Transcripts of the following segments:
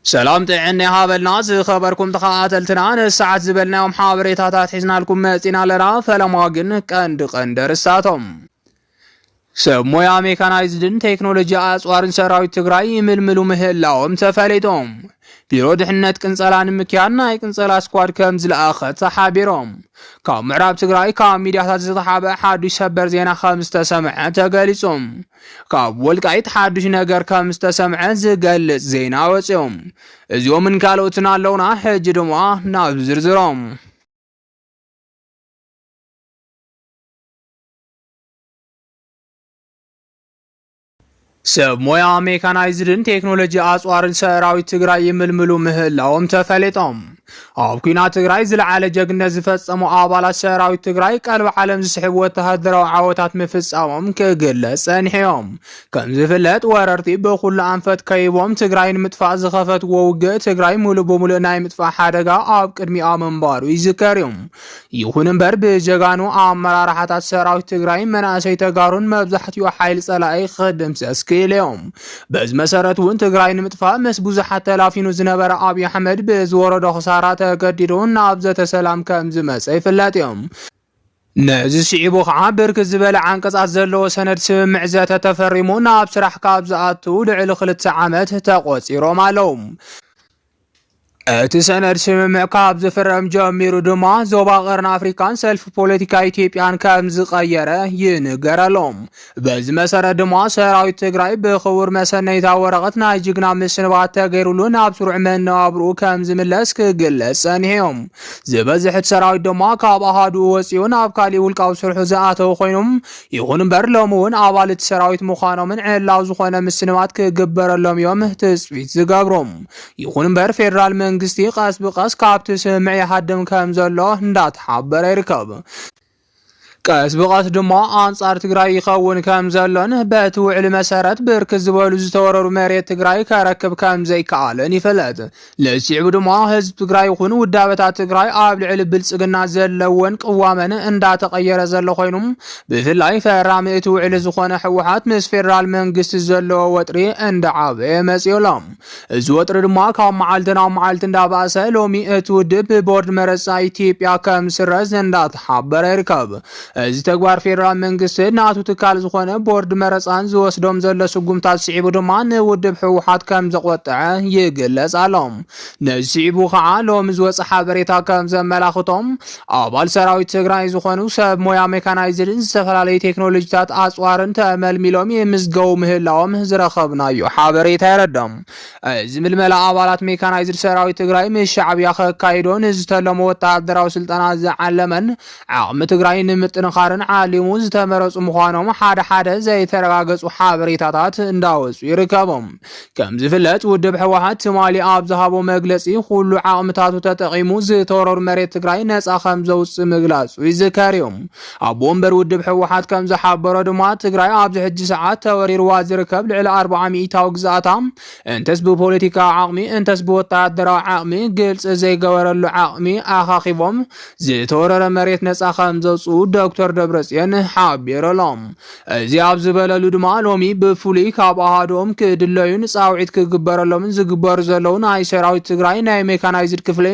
ሰላም ጥዕና ይሃበልና ዝኸበርኩም ተኸታተልትና፣ ንሰዓት ዝበልናዮም ሓበሬታታት ሒዝናልኩም መፂና ኣለና። ፈለማ ግን ቀንዲ ቀንዲ ርሳቶም። ሰብ ሞያ ሜካናይዝድን ቴክኖሎጂ ኣፅዋርን ሰራዊት ትግራይ ይምልምሉ ምህላዎም ተፈሊጦም። ቢሮ ድሕነት ቅንፀላ ንምክያድ ናይ ቅንፀላ ስኳድ ከም ዝለኣኸ ተሓቢሮም። ካብ ምዕራብ ትግራይ ካብ ሚዲያታት ዝተሓበ ሓዱሽ ሰበር ዜና ከም ዝተሰምዐ ተገሊጹ። ካብ ወልቃይት ሓዱሽ ነገር ከም ዝተሰምዐ ዝገልጽ ዜና ወጺኦም። እዚኦምን ካልኦትን ኣለውና። ሕጂ ድማ ናብ ዝርዝሮም። ሰብ ሞያ ሜካናይዝድን ቴክኖሎጂ ኣፅዋርን ሰራዊት ትግራይ ይምልምሉ ምህላዎም ተፈሊጦም። ኣብ ኲናት ትግራይ ዝለዓለ ጀግነት ዝፈጸሙ ኣባላት ሰራዊት ትግራይ ቀልቢ ዓለም ዝስሕብ ወተሃደራዊ ዓወታት ምፍጻሞም ክግለጽ ጸኒሑ እዮም። ከም ዝፍለጥ ወረርቲ ብኹሉ ኣንፈት ከይቦም ትግራይ ንምጥፋእ ዝኸፈትዎ ውግእ ትግራይ ሙሉ ብሙሉ ናይ ምጥፋእ ሓደጋ ኣብ ቅድሚኣ ምንባሩ ይዝከር እዩ። ይኹን እምበር ብጀጋኑ ኣመራርሓታት ሰራዊት ትግራይ መናእሰይ ተጋሩን መብዛሕትኡ ሓይሊ ጸላኢ ክድምሰስ ክኢሉ እዮም። በዚ መሰረት እውን ትግራይ ንምጥፋእ ምስ ብዙሓት ተላፊኑ ዝነበረ ኣብይ ኣሕመድ ብዝወረዶ ክሳራ ተገዲዱ ናብ ዘተ ሰላም ከም ዝመጸ ይፍለጥ እዮም። ነዚ ስዒቡ ከዓ ብርክት ዝበለ ዓንቀጻት ዘለዎ ሰነድ ስምምዕ ዘተ ተፈሪሙ ናብ ስራሕ ካብ ዝኣቱ ልዕሊ ክልተ ዓመት ተቆጺሮም ኣለዉ። እቲ ሰነድ ስምምዕ ካብ ዝፍረም ጀሚሩ ድማ ዞባ ቀርኒ ኣፍሪካን ሰልፊ ፖለቲካ ኢትዮጵያን ከም ዝቐየረ ይንገረሎም። በዚ መሰረት ድማ ሰራዊት ትግራይ ብክቡር መሰነይታ ወረቐት ናይ ጅግና ምስንባት ተገይሩሉ ናብ ስሩዕ መነባብርኡ ከም ዝምለስ ክግለጽ ጸኒሑ እዮም። ዝበዝሕ እቲ ሰራዊት ድማ ካብ ኣሃዱኡ ወፂኡ ናብ ካሊእ ውልቃዊ ስርሑ ዝኣተው ኮይኖም፣ ይኹን እምበር ሎሚ እውን ኣባል እቲ ሰራዊት ምዃኖምን ዕላዊ ዝኾነ ምስንባት ክግበረሎም እዮም ትፅቢት ዝገብሩ። ይኹን እምበር ፌደራል መንግስቲ ቀስ ብቀስ ካብቲ ስምምዕ ይሃድም ከም ዘሎ እንዳተሓበረ ይርከብ። ቀስ ብቐስ ድማ ኣንጻር ትግራይ ይኸውን ከም ዘሎን በቲ ውዕሊ መሰረት ብርክት ዝበሉ ዝተወረሩ መሬት ትግራይ ከረክብ ከም ዘይከኣልን ይፍለጥ። ልዕሊ ስዒቡ ድማ ህዝቢ ትግራይ ይኹን ውዳበታት ትግራይ ኣብ ልዕሊ ብልጽግና ዘለወን ቅዋመን እንዳተቐየረ ዘሎ ኮይኑ፣ ብፍላይ ፈራሚ እቲ ውዕሊ ዝኾነ ህወሓት ምስ ፌደራል መንግስቲ ዘለዎ ወጥሪ እንዳዓበየ መፂኡ ኣሎ። እዚ ወጥሪ ድማ ካብ መዓልቲ ናብ መዓልቲ እንዳባእሰ ሎሚ እቲ ውድብ ብቦርድ መረፃ ኢትዮጵያ ከም ዝስረዝ እንዳተሓበረ ይርከብ። እዚ ተግባር ፌደራል መንግስቲ ናቱ ትካል ዝኾነ ቦርድ መረፃን ዝወስዶም ዘሎ ስጉምታት ስዒቡ ድማ ንውድብ ህወሓት ከም ዘቆጠዐ ይግለጽ ኣሎ። ነዚ ስዒቡ ከዓ ሎሚ ዝወፀ ሓበሬታ ከም ዘመላኽቶም ኣባል ሰራዊት ትግራይ ዝኾኑ ሰብ ሞያ ሜካናይዝድን ዝተፈላለዩ ቴክኖሎጂታት ኣፅዋርን ተመልሚሎም ይምዝገቡ ምህላዎም ዝረኸብናዮ ሓበሬታ የረድኦም። እዚ ምልመላ ኣባላት ሜካናይዝድ ሰራዊት ትግራይ ምስ ሻዕብያ ከካይዶ ንዝተለሞ ወተሃደራዊ ስልጠና ዝዓለመን ዓቕሚ ትግራይ ንምጥንኻርን ዓሊሙ ዝተመረፁ ምዃኖም ሓደ ሓደ ዘይተረጋገፁ ሓበሬታታት እንዳወፁ ይርከቦም። ከም ዝፍለጥ ውድብ ህወሓት ትማሊ ኣብ ዝሃቦ መግለፂ ኩሉ ዓቕምታቱ ተጠቒሙ ዝተወረሩ መሬት ትግራይ ነፃ ከም ዘውፅእ ምግላፁ ይዝከር እዩ። ኣቦ ወንበር ውድብ ህወሓት ከም ዝሓበሮ ድማ ትግራይ ኣብዚ ሕጂ ሰዓት ተወሪርዋ ዝርከብ ልዕሊ ኣርብዓ ሚእታዊ ግዝኣታ እንተስ ብፖለቲካ ዓቕሚ እንተስ ብወታደራዊ ዓቕሚ ግልፂ ዘይገበረሉ ዓቕሚ ኣኻኺቦም ዝተወረረ መሬት ነፃ ከም ዘውፅኡ ዶክተር ደብረፅዮን ሓቢሩ ኣሎ። እዚ ኣብ ዝበለሉ ድማ ሎሚ ብፍሉይ ካብ ኣሃዶም ክድለዩን ፃውዒት ክግበረሎምን ዝግበሩ ዘለዉ ናይ ሰራዊት ትግራይ ናይ ሜካናይዝድ ክፍሊ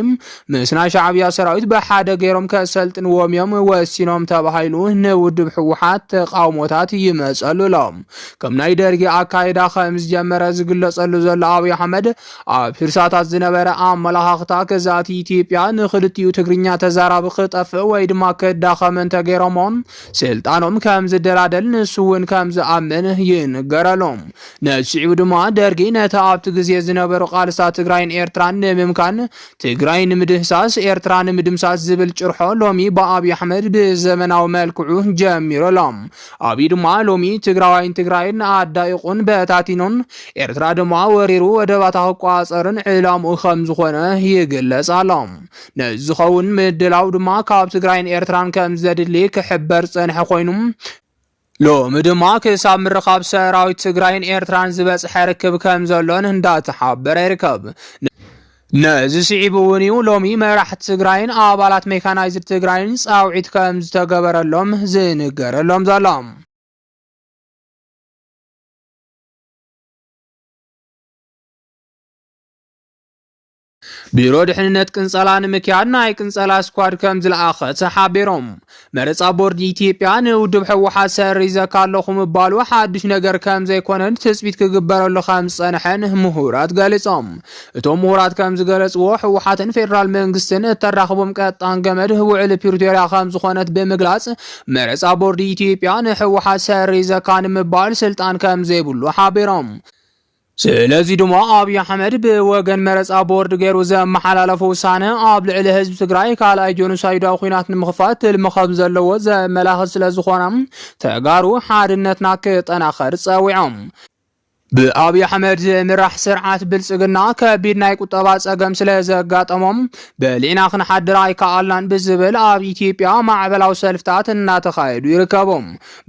ምስ ናይ ሻዕብያ ሰራዊት ብሓደ ገይሮም ከሰልጥንዎም እዮም ወሲኖም ተባሂሉ ንውድብ ህወሓት ተቃውሞታት ይመፀሉ ኣሎ። ከም ናይ ደርጊ ኣካይዳ ከም ዝጀመረ ዝግለፀሉ ዘሎ ኣብይ ኣሕመድ ኣብ ፒርሳታት ዝነበረ ኣመላኻኽታ ግዝኣት ኢትዮጵያ ንክልቲኡ ትግርኛ ተዛራቢ ክጠፍእ ወይ ድማ ክዳኸም እንተገይሮሞ ስልጣኖም ከም ዝደላደል ንሱ እውን ከም ዝኣምን ይንገረሉ። ነዚ ስዒቡ ድማ ደርጊ ነቲ ኣብቲ ግዜ ዝነበሩ ቃልስታት ትግራይን ኤርትራን ንምምካን ትግራይ ንምድህሳስ ኤርትራ ንምድምሳስ ዝብል ጭርሖ ሎሚ ብኣብይ ኣሕመድ ብዘመናዊ መልክዑ ጀሚሩ ኣሎ። ኣብይ ድማ ሎሚ ትግራዋይን ትግራይን ኣዳኢቑን በታቲኑን ኤርትራ ድማ ወሪሩ ወደባታ ክቋጸርን ዕላምኡ ከም ዝኾነ ይግለጽ ኣሎ። ነዚ ዝኸውን ምድላው ድማ ካብ ትግራይን ኤርትራን ከም ዘድሊ ክሕበር ዝጸንሐ ኮይኑ ሎሚ ድማ ክሳብ ምርኻብ ሰራዊት ትግራይን ኤርትራን ዝበጽሐ ርክብ ከም ዘሎን እንዳተሓበረ ይርከብ። ነዚ ስዒቡ እውን እዩ ሎሚ መራሕቲ ትግራይን ኣባላት ሜካናይዝድ ትግራይን ፃውዒት ከም ዝተገበረሎም ዝንገረሎም ዘሎ። ቢሮ ድሕንነት ቅንጸላ ንምክያድ ናይ ቅንጸላ ስኳድ ከም ዝለኣኸ ተሓቢሮም። መረጻ ቦርድ ኢትዮጵያ ንውድብ ህወሓት ሰሪዘካ ኣለኹ ምባሉ ሓድሽ ነገር ከም ዘይኮነን ትጽቢት ክግበረሉ ከም ዝጸንሐን ምሁራት ገሊጾም። እቶም ምሁራት ከም ዝገለጽዎ፣ ህወሓትን ፌደራል መንግስትን እተራኽቦም ቀጣን ገመድ ውዕል ፕሪቶርያ ከም ዝኾነት ብምግላጽ፣ መረጻ ቦርድ ኢትዮጵያ ንህወሓት ሰሪዘካ ንምባል ስልጣን ከም ዘይብሉ ሓቢሮም። ስለዚ ድማ ኣብይ ኣሕመድ ብወገን መረጻ ቦርድ ገይሩ ዘመሓላለፎ ውሳነ ኣብ ልዕሊ ህዝቢ ትግራይ ካልኣይ ጆኖሳይዳዊ ኲናት ንምኽፋት ትልሚ ከም ዘለዎ ዘመላኽት ስለ ዝኾነ፣ ተጋሩ ሓድነትና ክጠናኸር ጸዊዖም። ብኣብይ ኣሕመድ ዝምራሕ ስርዓት ብልጽግና ከቢድ ናይ ቁጠባ ጸገም ስለ ዘጋጠሞም፣ በሊዕና ክንሓድር ኣይከኣልናን ብዝብል ኣብ ኢትዮጵያ ማዕበላዊ ሰልፍታት እናተኻየዱ ይርከቡ።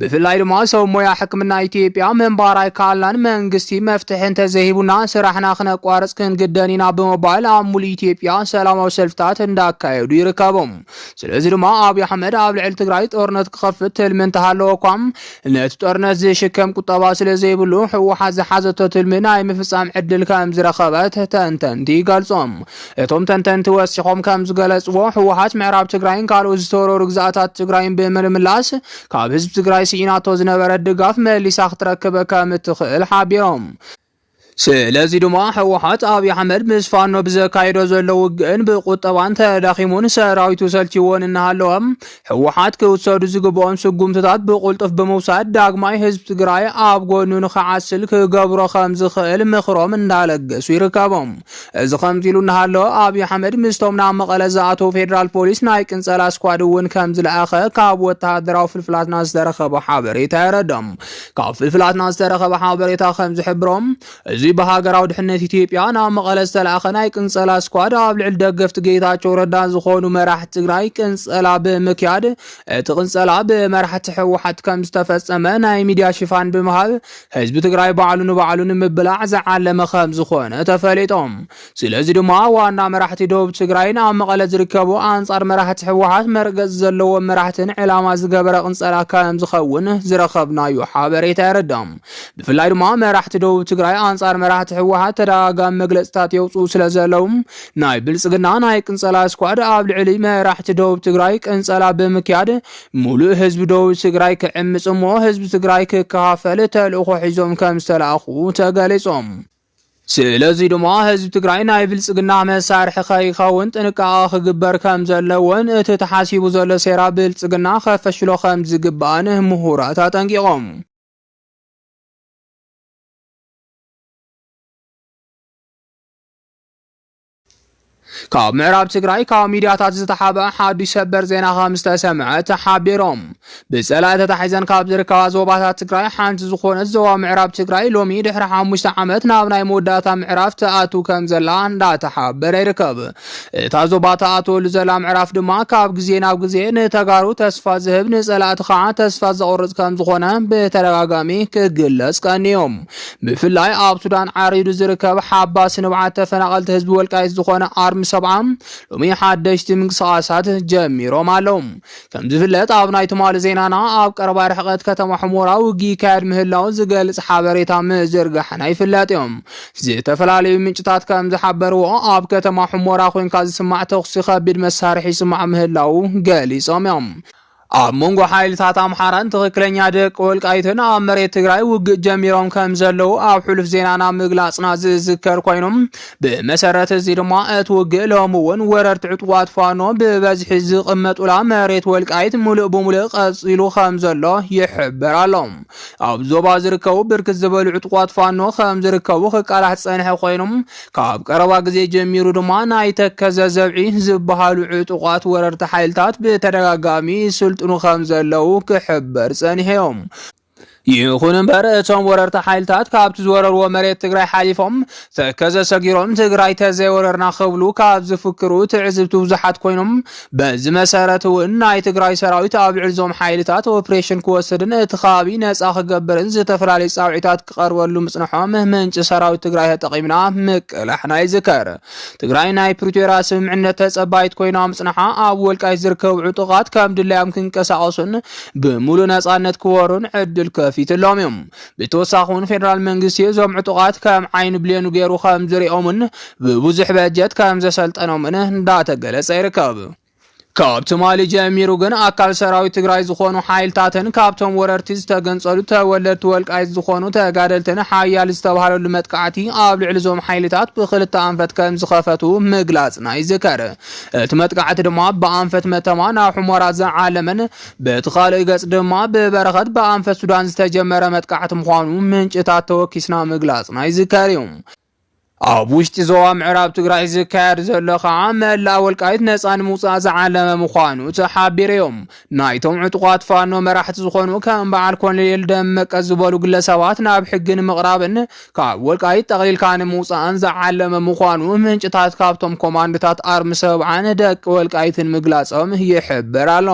ብፍላይ ድማ ሰብ ሞያ ሕክምና ኢትዮጵያ ምንባር ኣይከኣልናን፣ መንግስቲ መፍትሒ እንተዘይሂቡና ስራሕና ክነቋርጽ ክንግደን ኢና ብምባል ኣብ ሙሉእ ኢትዮጵያ ሰላማዊ ሰልፍታት እንዳካየዱ ይርከቡ። ስለዚ ድማ ኣብይ ኣሕመድ ኣብ ልዕሊ ትግራይ ጦርነት ክኸፍት ትልሚ እንተሃለወ እኳ፣ ነቲ ጦርነት ዝሽከም ቁጠባ ስለ ዘይብሉ፣ ህወሓት ዝሓዘቶ ትልሚ ናይ ምፍጻም ዕድል ከም ዝረኸበት ተንተንቲ ይገልጹ። እቶም ተንተንቲ ወሲኾም ከም ዝገለጽዎ፣ ህወሓት ምዕራብ ትግራይን ካልኦት ዝተወረሩ ግዝኣታት ትግራይን ብምልምላስ፣ ካብ ህዝቢ ትግራይ ስኢናቶ ዝነበረት ድጋፍ መሊሳ ክትረክብ ከም እትኽእል ሓቢሮም። ስለዚ ድማ ህወሓት ኣብይ ኣሕመድ ምስ ፋኖ ብዘካይዶ ዘሎ ውግእን ብቁጠባን ተዳኺሙን ሰራዊቱ ሰልችዎን እናሃለወ፣ ህወሓት ክውሰዱ ዝግብኦም ስጉምትታት ብቁልጡፍ ብምውሳድ ዳግማይ ህዝቢ ትግራይ ኣብ ጎኑ ንኽዓስል ክገብሮ ከም ዝኽእል ምኽሮም እንዳለገሱ ይርከቦም። እዚ ከምዚ ኢሉ እናሃለወ፣ ኣብይ ኣሕመድ ምስቶም ናብ መቐለ ዝኣተዉ ፌደራል ፖሊስ ናይ ቅንጸላ ስኳድ እውን ከም ዝለኣኸ ካብ ወተሃደራዊ ፍልፍላትና ዝተረኸበ ሓበሬታ የረድኦም። ካብ ፍልፍላትና ዝተረኸበ ሓበሬታ ከም ዝሕብሮም፣ እዚ ብሃገራዊ ድሕነት ኢትዮጵያ ናብ መቐለ ዝተለኣኸ ናይ ቅንጸላ ስኳድ ኣብ ልዕሊ ደገፍቲ ጌታቸው ረዳ ዝኾኑ መራሕቲ ትግራይ ቅንጸላ ብምክያድ፣ እቲ ቅንጸላ ብመራሕቲ ህወሓት ከም ዝተፈጸመ ናይ ሚድያ ሽፋን ብምሃብ፣ ህዝቢ ትግራይ ባዕሉ ንባዕሉ ንምብላዕ ዝዓለመ ከም ዝኾነ ተፈሊጦም። ስለዚ ድማ ዋና መራሕቲ ደቡብ ትግራይን ኣብ መቐለ ዝርከቡ ኣንጻር መራሕቲ ህወሓት መርገጽ ዘለዎም መራሕትን ዕላማ ዝገበረ ቅንጸላ ከም ዝኸውን ዝረኸብናዮ ሓበሬታ የረድኦም። ብፍላይ ድማ መራሕቲ ደቡብ ትግራይ ኣንጻር መራሕቲ ህወሓት ተደጋጋሚ መግለጽታት የውፅኡ ስለ ዘለዉ፣ ናይ ብልጽግና ናይ ቅንጸላ ስኳድ ኣብ ልዕሊ መራሕቲ ደቡብ ትግራይ ቅንጸላ ብምክያድ፣ ሙሉእ ህዝቢ ደቡብ ትግራይ ክዕምጽ እሞ ህዝቢ ትግራይ ክከፋፈል ተልእኾ ሒዞም ከም ዝተላእኹ ተገሊጾም። ስለዚ ድማ ህዝቢ ትግራይ ናይ ብልጽግና መሳርሒ ከይኸውን ጥንቃቐ ክግበር ከም ዘለዎን እቲ ተሓሲቡ ዘሎ ሴራ ብልጽግና ከፈሽሎ ከም ዝግባእን ምሁራት ኣጠንቂቖም። ካብ ምዕራብ ትግራይ ካብ ሚድያታት ዝተሓብአ ሓዱሽ ሰበር ዜና ከም ዝተሰምዐ ተሓቢሮም። ብጸላኢ ተታሒዘን ካብ ዝርከባ ዞባታት ትግራይ ሓንቲ ዝኾነት ዞባ ምዕራብ ትግራይ ሎሚ ድሕሪ ሓሙሽተ ዓመት ናብ ናይ መወዳእታ ምዕራፍ ትኣቱ ከም ዘላ እንዳተሓበረ ይርከብ። እታ ዞባ ትኣትወሉ ዘላ ምዕራፍ ድማ ካብ ግዜ ናብ ግዜ ንተጋሩ ተስፋ ዝህብ፣ ንጸላእቲ ከዓ ተስፋ ዘቑርጽ ከም ዝኾነ ብተደጋጋሚ ክግለጽ ቀንዮም። ብፍላይ ኣብ ሱዳን ዓሪዱ ዝርከብ ሓባሲ ንብዓት ተፈናቐልቲ ህዝቢ ወልቃይት ዝኾነ ኣርሚ ሰብዓ ሎሚ ሓደሽቲ ምንቅስቓሳት ጀሚሮም ኣለዉ። ከም ዝፍለጥ ኣብ ናይ ትማሊ ዜናና ኣብ ቀረባ ርሕቐት ከተማ ሑሞራ ውግእ ይካየድ ምህላው ዝገልጽ ሓበሬታ ምዝርጋሕና ይፍለጥ እዮም። ዝተፈላለዩ ምንጭታት ከም ዝሓበርዎ ኣብ ከተማ ሑሞራ ኮይንካ ዝስማዕ ተኹሲ ከቢድ መሳርሒ ይስማዕ ምህላው ገሊጾም እዮም። ኣብ መንጎ ሓይልታት ኣምሓራን ትኽክለኛ ደቂ ወልቃይትን ኣብ መሬት ትግራይ ውግእ ጀሚሮም ከም ዘለዉ ኣብ ሕሉፍ ዜናና ምግላጽና ዝዝከር ኮይኑ፣ ብመሰረት እዚ ድማ እቲ ውግእ ሎሚ እውን ወረርቲ ዕጡቓት ፋኖ ብበዝሒ ዝቕመጡላ መሬት ወልቃይት ሙሉእ ብሙሉእ ቀጺሉ ከም ዘሎ ይሕበር ኣሎ። ኣብ ዞባ ዝርከቡ ብርክት ዝበሉ ዕጡቓት ፋኖ ከም ዝርከቡ ክቃላሕ ዝጸንሐ ኮይኑ፣ ካብ ቀረባ ግዜ ጀሚሩ ድማ ናይ ተከዘ ዘብዒ ዝበሃሉ ዕጡቓት ወረርቲ ሓይልታት ብተደጋጋሚ ይስልጥኑ ከም ዘለዉ ክሕበር ጸኒሑ እዮም። ይኹን እምበር እቶም ወረርቲ ሓይልታት ካብቲ ዝወረርዎ መሬት ትግራይ ሓሊፎም ተከዘ ሰጊሮም ትግራይ ተዘይወረርና ክብሉ ካብ ዝፍክሩ ትዕዝብቲ ብዙሓት ኮይኖም፣ በዚ መሰረት እውን ናይ ትግራይ ሰራዊት ኣብ ልዕሊ እዞም ሓይልታት ኦፕሬሽን ክወስድን እቲ ከባቢ ነፃ ክገብርን ዝተፈላለዩ ፃውዒታት ክቐርበሉ ምፅንሖም ምንጪ ሰራዊት ትግራይ ተጠቒምና ምቅላሕና ይዝከር። ትግራይ ናይ ፕሪቶርያ ስምምዕነት ተፀባይት ኮይና ምፅንሓ ኣብ ወልቃይት ዝርከቡ ዕጡቓት ከም ድላዮም ክንቀሳቐሱን ብሙሉ ነፃነት ክወሩን ዕድል ከፊትሎም እዩ። ብተወሳኺ እውን ፌደራል መንግስቲ እዞም ዕጡቓት ከም ዓይኒ ብሌኑ ገይሩ ከም ዝሪኦምን ብብዙሕ በጀት ከም ዘሰልጠኖምን እንዳተገለጸ ይርከብ። ካብ ትማሊ ጀሚሩ ግን ኣካል ሰራዊት ትግራይ ዝኾኑ ሓይልታትን ካብቶም ወረርቲ ዝተገንጸሉ ተወለድቲ ወልቃይት ዝኾኑ ተጋደልትን ሓያል ዝተባሃለሉ መጥቃዕቲ ኣብ ልዕሊ እዞም ሓይልታት ብክልተ ኣንፈት ከም ዝኸፈቱ ምግላጽና ይዝከር። እቲ መጥቃዕቲ ድማ ብኣንፈት መተማ ናብ ሑመራ ዝዓለመን በቲ ካልእ ገጽ ድማ ብበረኸት ብኣንፈት ሱዳን ዝተጀመረ መጥቃዕቲ ምዃኑ ምንጭታት ተወኪስና ምግላጽና ይዝከር እዩ። ኣብ ውሽጢ ዞባ ምዕራብ ትግራይ ዝካየድ ዘሎ ከዓ መላእ ወልቃይት ነፃ ንምውፃእ ዝዓለመ ምዃኑ ተሓቢሩ እዮም። ናይቶም ዕጡቓት ፋኖ መራሕቲ ዝኾኑ ከም በዓል ኮሎኔል ደመቀ ዝበሉ ግለሰባት ናብ ሕጊ ንምቕራብን ካብ ወልቃይት ጠቕሊልካ ንምውፃእን ዝዓለመ ምዃኑ ምንጭታት ካብቶም ኮማንዶታት ኣርሚ ሰብዓን ደቂ ወልቃይትን ምግላፆም ይሕብር ኣሎ።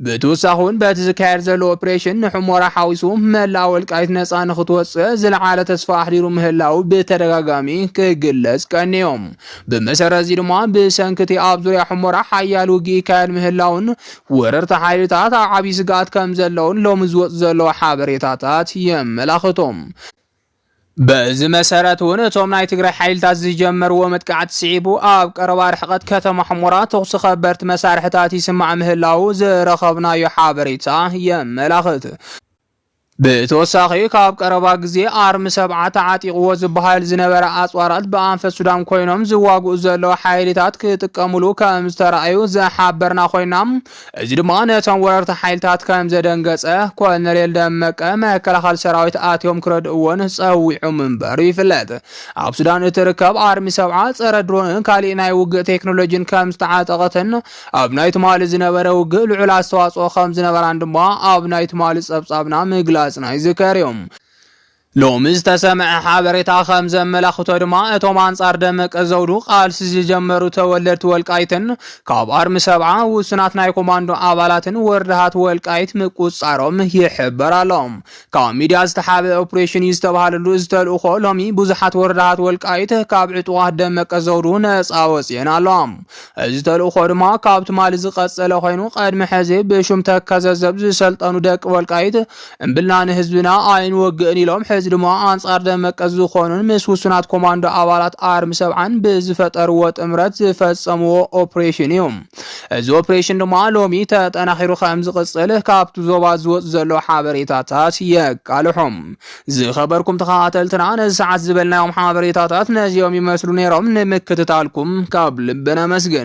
ብተወሳኺ እውን በቲ ዝካየድ ዘሎ ኦፕሬሽን ንሑመራ ሓዊሱ መላእ ወልቃይት ነፃ ንክትወፅእ ዝለዓለ ተስፋ ኣሕዲሩ ምህላው ብተደጋጋሚ ክግለፅ ቀንዮም። ብመሰረት እዚ ድማ ብሰንክቲ ኣብ ዙርያ ሑመራ ሓያል ውግእ ይካየድ ምህላውን ወረርቲ ሓይልታት ኣብ ዓብዪ ስግኣት ከም ዘለውን ሎሚ ዝወፁ ዘለዉ ሓበሬታታት የመላኽቶም። በዚ መሰረት እውን እቶም ናይ ትግራይ ሓይልታት ዝጀመርዎ መጥቃዕቲ ስዒቡ ኣብ ቀረባ ርሕቐት ከተማ ሑመራ ተኹሲ ከበድቲ መሳርሕታት ይስማዕ ምህላው ዝረኸብናዮ ሓበሬታ የመላኽት። ብተወሳኺ ካብ ቀረባ ግዜ ኣርሚ ሰብዓ ተዓጢቕዎ ዝበሃል ዝነበረ ኣፅዋራት ብኣንፈት ሱዳን ኮይኖም ዝዋግኡ ዘለዉ ሓይልታት ክጥቀሙሉ ከም ዝተረኣዩ ዝሓበርና ኮይና፣ እዚ ድማ ነቶም ወረርቲ ሓይልታት ከም ዘደንገጸ ኮሎኔል ደመቀ መከላኸሊ ሰራዊት ኣትዮም ክረድእዎን ጸዊዑ ምንባሩ ይፍለጥ። ኣብ ሱዳን እትርከብ ኣርሚ ሰብዓ ጸረ ድሮንን ካሊእ ናይ ውግእ ቴክኖሎጂን ከም ዝተዓጠቐትን ኣብ ናይ ትማሊ ዝነበረ ውግእ ልዑል ኣስተዋጽኦ ከም ዝነበራን ድማ ኣብ ናይ ትማሊ ጸብጻብና ምግላጽና ይዝከር እዩ። ሎሚ ዝተሰምዐ ሓበሬታ ከም ዘመላኽቶ ድማ እቶም ኣንጻር ደመቀ ዘውዱ ቃልሲ ዝጀመሩ ተወለድቲ ወልቃይትን ካብ ኣርሚ ሰብዓ ውሱናት ናይ ኮማንዶ ኣባላትን ወርድሃት ወልቃይት ምቁጻሮም ይሕበር ኣሎ። ካብ ሚድያ ዝተሓበ ኦፕሬሽን እዩ ዝተባሃለሉ እዚ ተልእኾ ሎሚ ብዙሓት ወረዳታት ወልቃይት ካብ ዕጡቓት ደመቀ ዘውዱ ነፃ ወፅየን ኣለዋ። እዚ ተልእኾ ድማ ካብ ትማሊ ዝቐጸለ ኮይኑ፣ ቀድሚ ሕዚ ብሹም ተከዘዘብ ዝሰልጠኑ ደቂ ወልቃይት እምብልና ንህዝብና ኣይንወግእን ኢሎም፣ ሕዚ ድማ ኣንጻር ደመቀ ዝኾኑን ምስ ውሱናት ኮማንዶ ኣባላት ኣርሚ ሰብዓን ብዝፈጠርዎ ጥምረት ዝፈጸምዎ ኦፕሬሽን እዩ። እዚ ኦፕሬሽን ድማ ሎሚ ተጠናኺሩ ከም ዝቕጽል ካብቲ ዞባ ዝወጽእ ዘሎ ሓበሬታታት የቃልሑ። ዝኸበርኩም ተኸታተልትና፣ ነዚ ሰዓት ዝበልናዮም ሓበሬታታት ነዚኦም ይመስሉ ነይሮም። ንምክትታልኩም ካብ ልቢ ነመስግን።